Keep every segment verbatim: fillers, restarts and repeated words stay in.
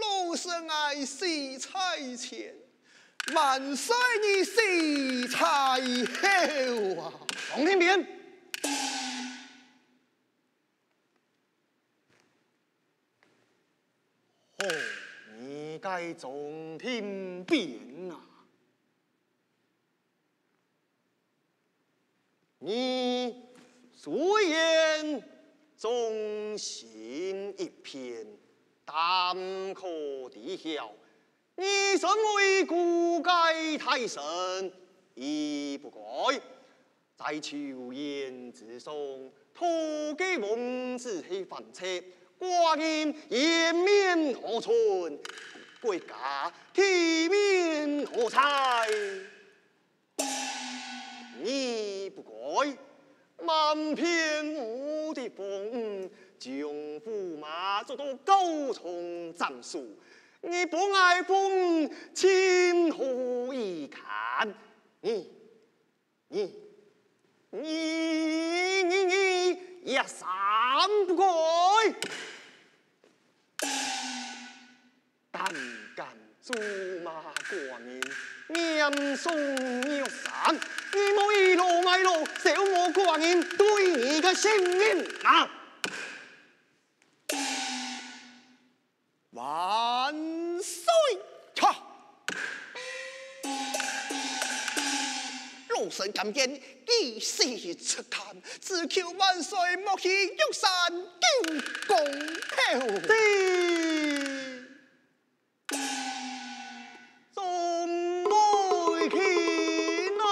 老身哀死在前，万岁你死在后啊！王天平，好，你个王天平啊！ 你虽然忠心一片，但可知曉，你身為孤家大臣，亦不該在酒宴之上，討个王子係反賊，寡人顏面何存？國家體面何在？ 你不該滿片無敵風，將駙馬捉到高處斬首，你不愛風，情何以堪？你，你，你，你，你，也三不該！ 膽敢咒罵寡人，嚴嵩玉山，你無倚老賣老，消磨寡人對你个信任啊！萬歲！哈！老臣敢言， 既是出監，只求萬歲莫棄玉山九江頭。是。众位卿啊！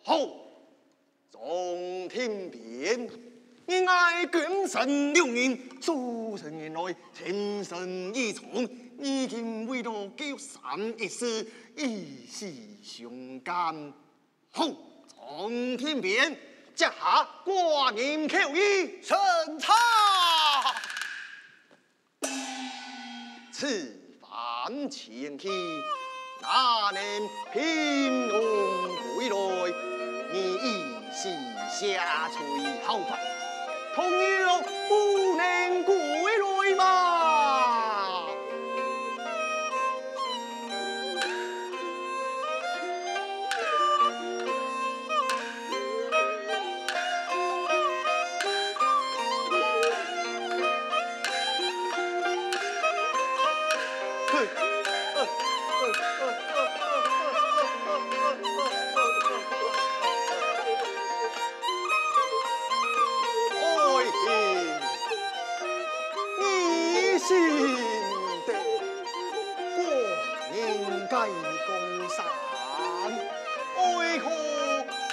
好， 张廷宾，你𠊎今生两人，做生以来，情深意重，如今為了九三一事，以死相奸。好，张廷宾，这下寡人叩首。圣旨。 此前去，哪能平安歸來？你一時下垂效法，同樣不能歸來嘛。 愛卿，你信得過人家江山，為何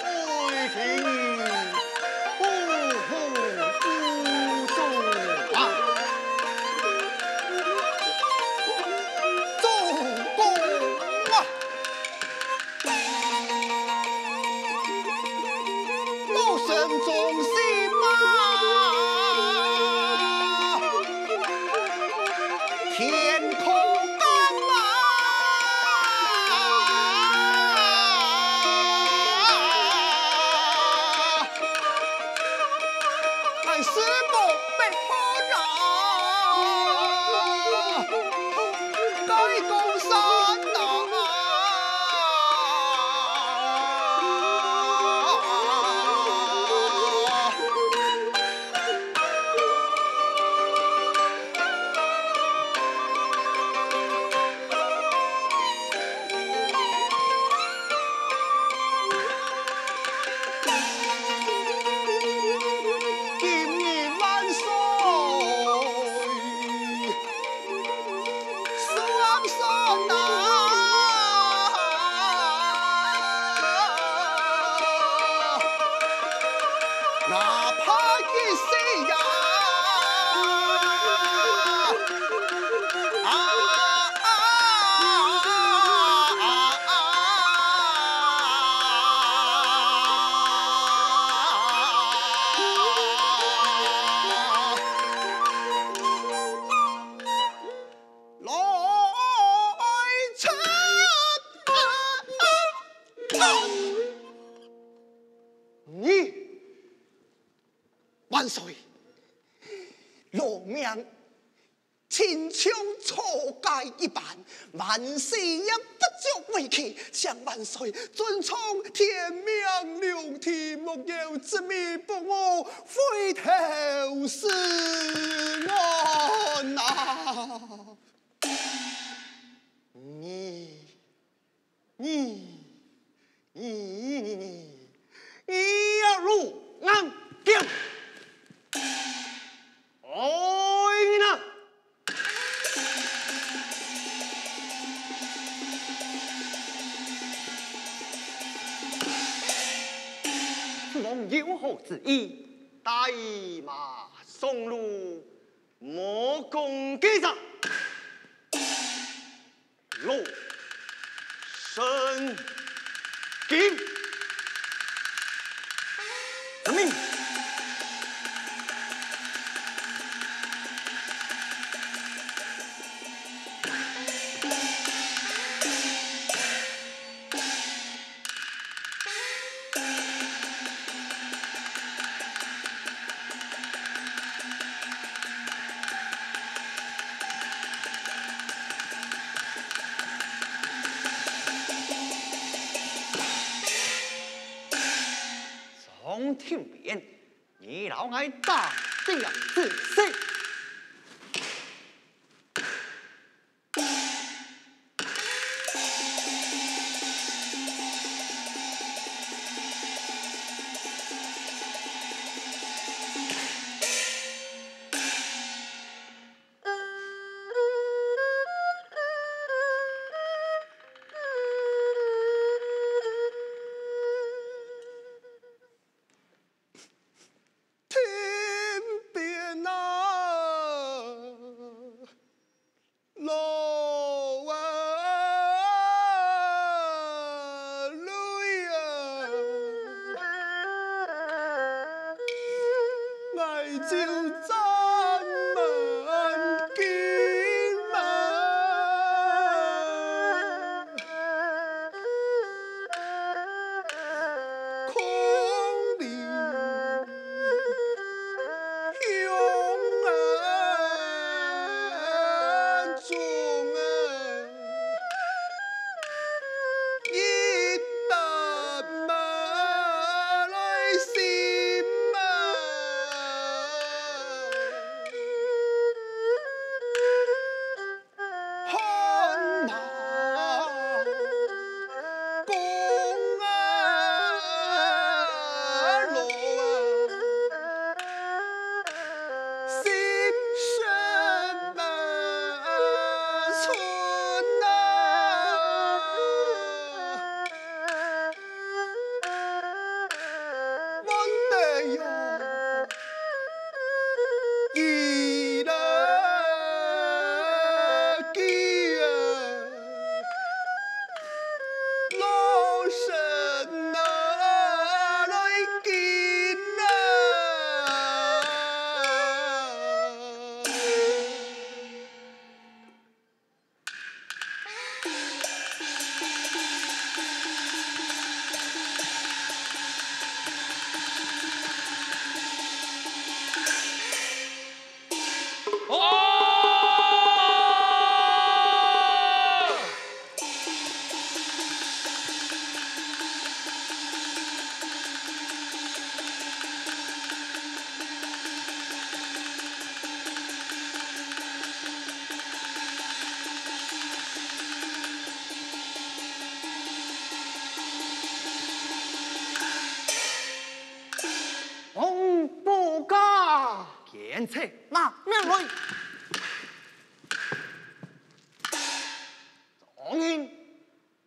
愛卿不服不从啊？做官啊！ 我身忠心啊，天可干啊！俺是不被迫啊，该江山啊！ 今日万岁！万岁啊！哪怕一息呀！啊啊啊啊啊！ 你，万岁，老命 亲像草芥一般，万岁也不足为奇，请万岁遵从天命龙体，莫要执迷不悟，回头是岸啊！你 你，你，你，你，你要入俺京。哎，你呢？父王有何旨意？带马上路，莫讲几声。 罗生金。遵命。从天边，你老爱打这样仔细。啊！ 王保家！贤婿，拿，拿來！张英，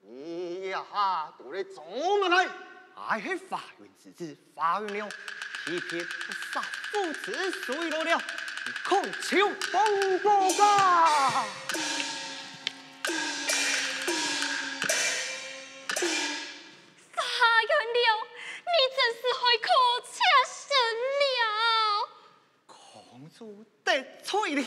你這下到底做麼个？𠊎係華雲之子華雲龍，欺騙不殺父子水落了，你敢招？王保家！ 華雲龍，你真是害苦妾身了！公主得罪了。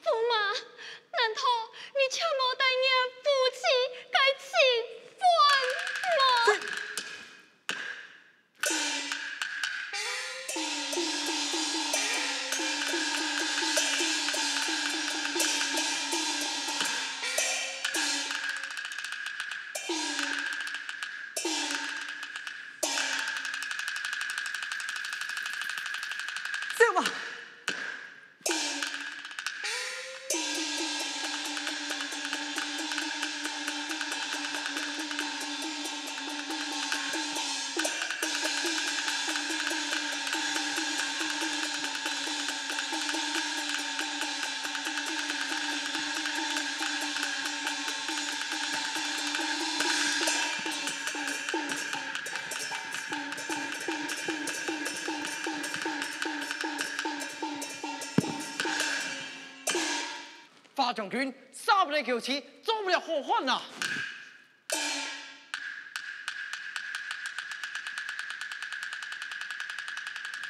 駙馬，難道你就無帶若夫妻个情分無？ 走吧。 华将军，杀不得狗妻，做不了好汉啊！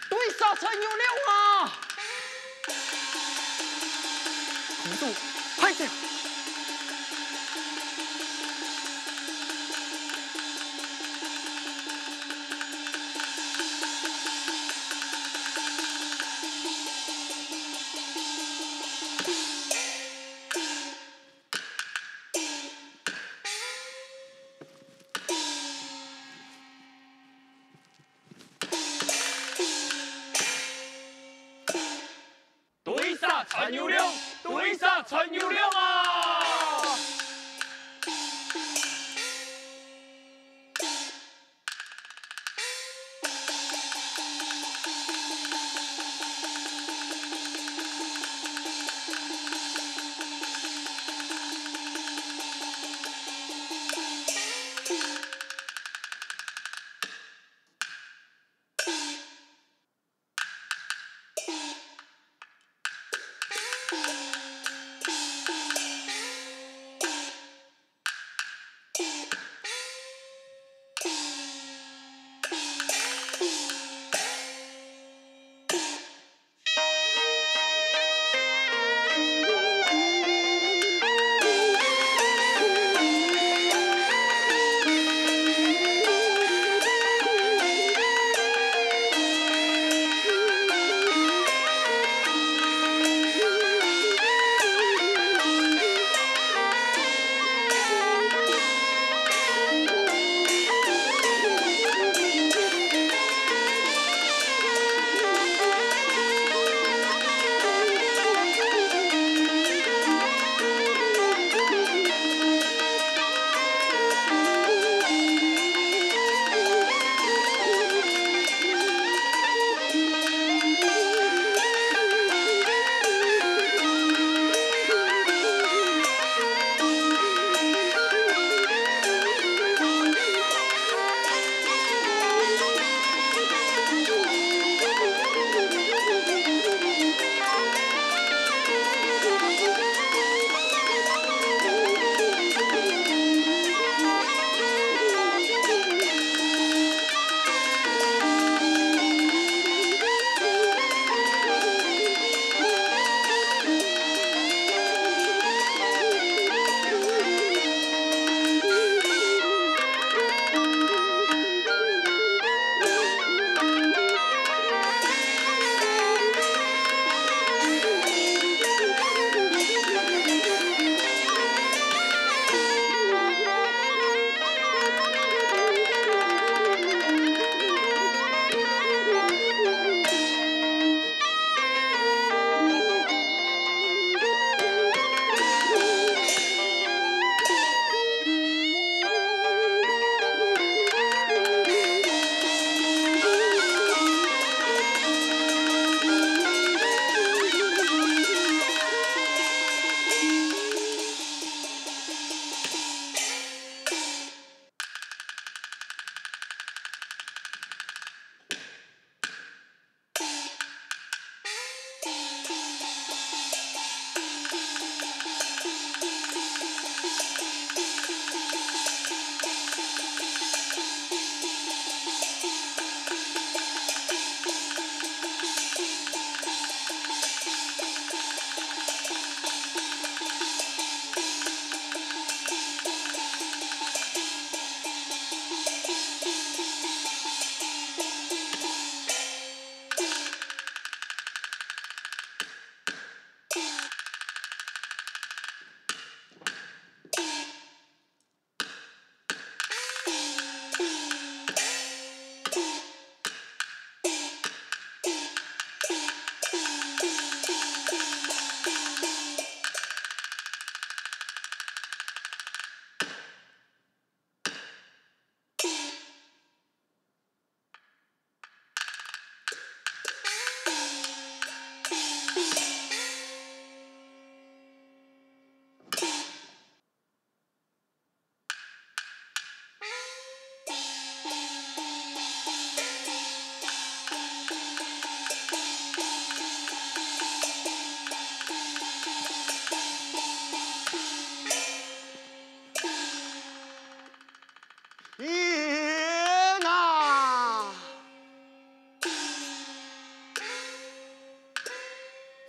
对杀陈友谅啊！公主，快点！对杀陈友谅，对杀陈友谅啊！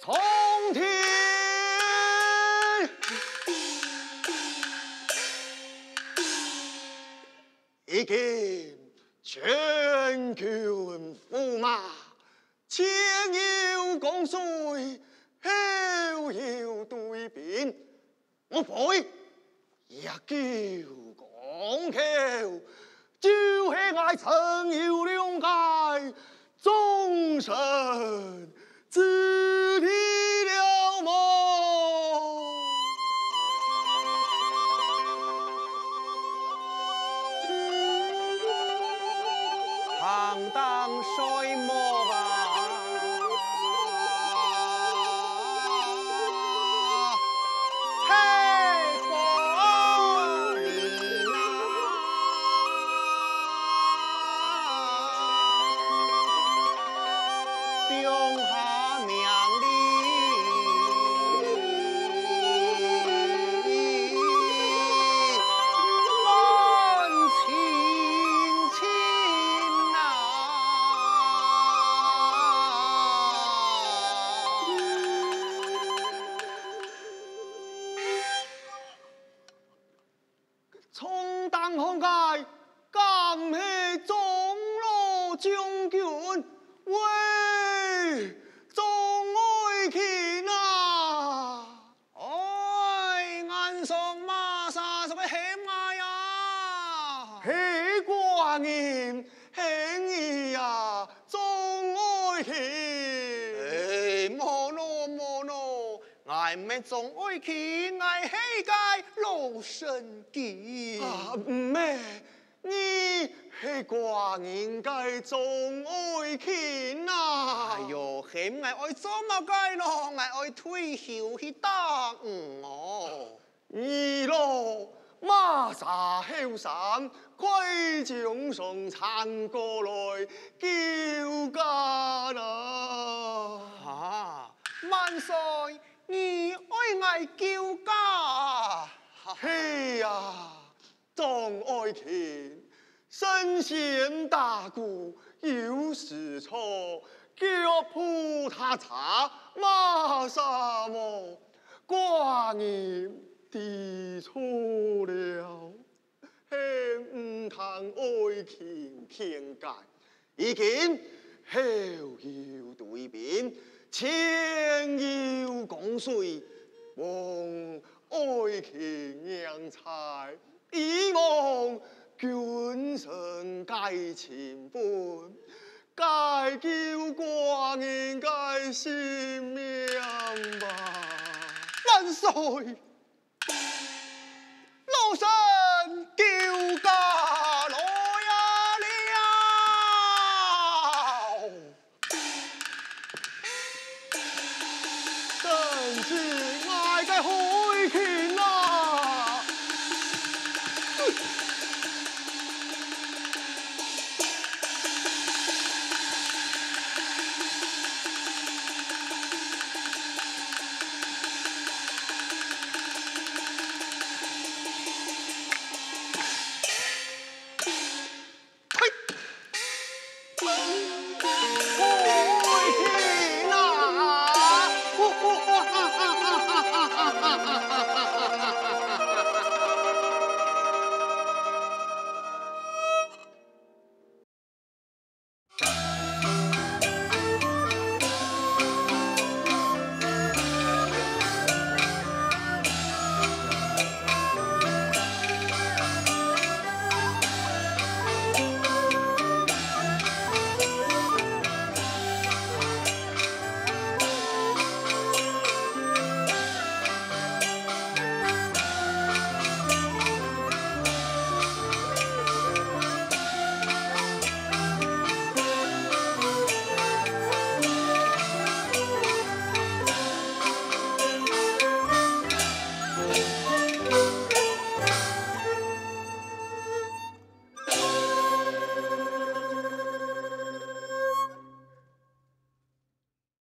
通天！如今全軍駙馬，前有江水，後有追兵， 吾輩野狗江口，就係𠊎陳友諒个終身之地了無？行當睡目啊！ 嘿，光臨啊！放下命令，滿清清啊！ 衝頂項个，敢係張老將軍？喂，張愛卿啊！哎，恁爽麼儕在該喊𠊎啊？係寡人，喊你啊，張愛卿。哎，無咯，無咯， 𠊎毋係張愛卿，𠊎係該羅生基。啊，毋係，你係寡人个張愛卿啊！哎喲，喊𠊎愛做麼个咯？𠊎愛退休去打魚哦。你咯，麼儕後生，快將船撐過來救駕啊！哈，萬歲！ 你愛𠊎救駕？係啊，張愛卿，神仙打鼓有時錯，腳步踏差麼儕無？寡人知錯了。 係毋聽愛卿勸解，如今後有追兵，前有江水，望愛卿認在，以望君臣个情分，解救寡人个性命吧。萬歲！ 老臣救駕來啊了！臣子，𠊎个好